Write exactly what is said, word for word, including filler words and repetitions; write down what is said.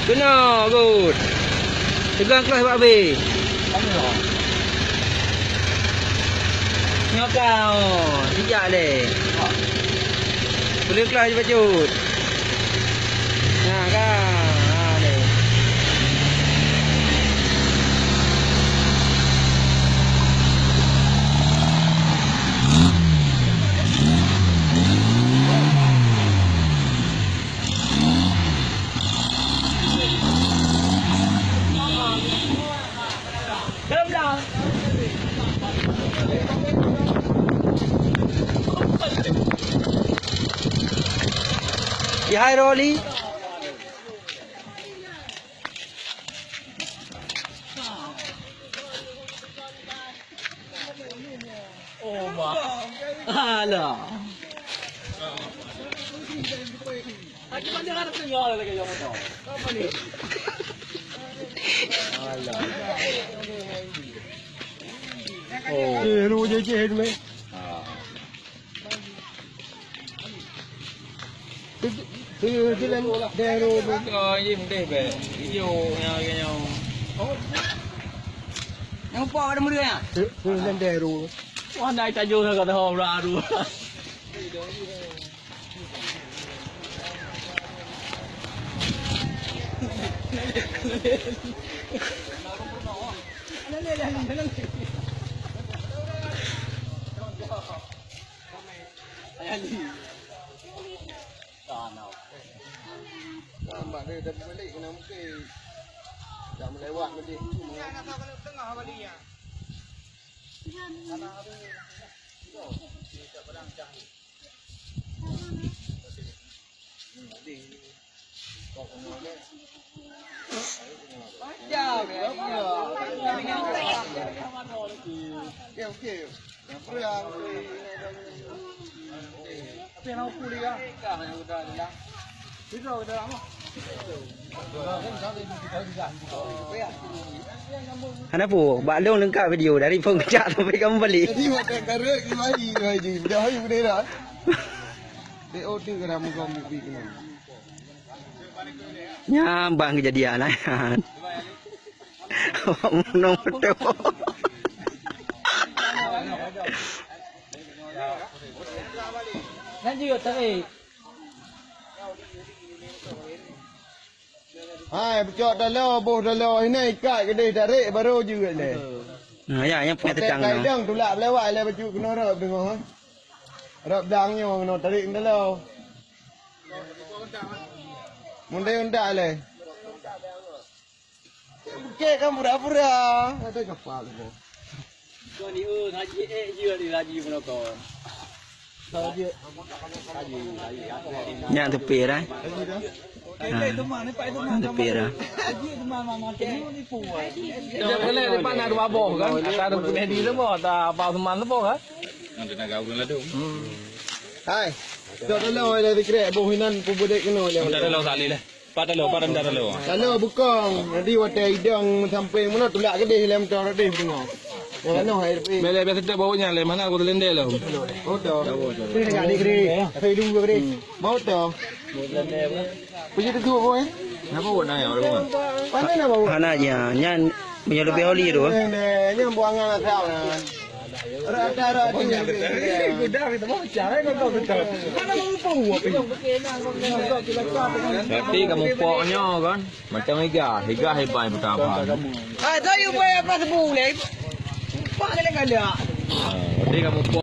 Keunoe, good. Teugang kloh bak B. Nyoe ka, oh, sijak lé. Peuleueng kloh bacut. Nah, ka. Ha, lé. Di hai Roli. Oh, bah. Alah. Aku mana ada tengah lagi yang motor. Apa ni? Alah. Oh. Eh, lu je je ni. Ah. Tu, tu, tu, tu, tu, tu. Oh, ini mendeh, beh. Iyo, yang, yang, yang. Oh. Nampak ada meriah? Tu, tu, tu, tu, tu. Wah, naik tajur dah kata orang baru. Lambat dia dah balik kena mungkin. Dah melewat tadi. Hana peue, bak lôn leungkap video dari phôn keucak sampai kamoe balek. Jadi, watèe kareuek, gimana, gimana, gimana, gimana, gimana, gimana. T O T ka dah meugoe mubi keunoe. Nyan ban keujadian nyan. Awak meunong beutôi. Lanjut, tarik. Hai, peucok taloe, boh taloe, hina ikat keudeh tarék barô jeuet lé. Nah, ya, nyang peuet teutang nyoe. Kaidang tulak beulewat lé bacut keunoe rot deungoe. Rot blang nyoe keunoe tarék taloe. Mundai undak lé. Bukét kan pura-pura. Ada kapal tu. Kau ni, oh, ngaji, eh, jeuet ni lagi penonton. Nyan teupie dah. Ha. Nyan teupie dah. Jangan kena di mana dua boh kan? Kata ada pun di semua, tak apa teman semua kan? Yang tenaga urang ladung. Hmm. Hai. Dah tolong ada dikrek boh inan pun boleh kena. Minta tolong tak leh. Pat taloe, pat taloe. Taloe bukong. Jadi watèe idong meusampéng meunoe tulak keudeh lé moto keudeh beungoh. Nyang keunoe hai. Bèk lé, biasa tak bawa nyan lé, mana aku terlendeh lom. Moto. Ini dekat ni keudeh. Tapi dulu keudeh. Moto. Pergi tu tu boy. Kenapa buat nanya orang? Mana nama buat? Hana je. Nyan meunyoe leubeh oli tu. Nyan buangan asal. Berarti kamoe pok nyoe kan. Macam iga, iga hebat pertama. Ah, saya buat apa sebu leh. Pak kena kena. Berarti kamoe pok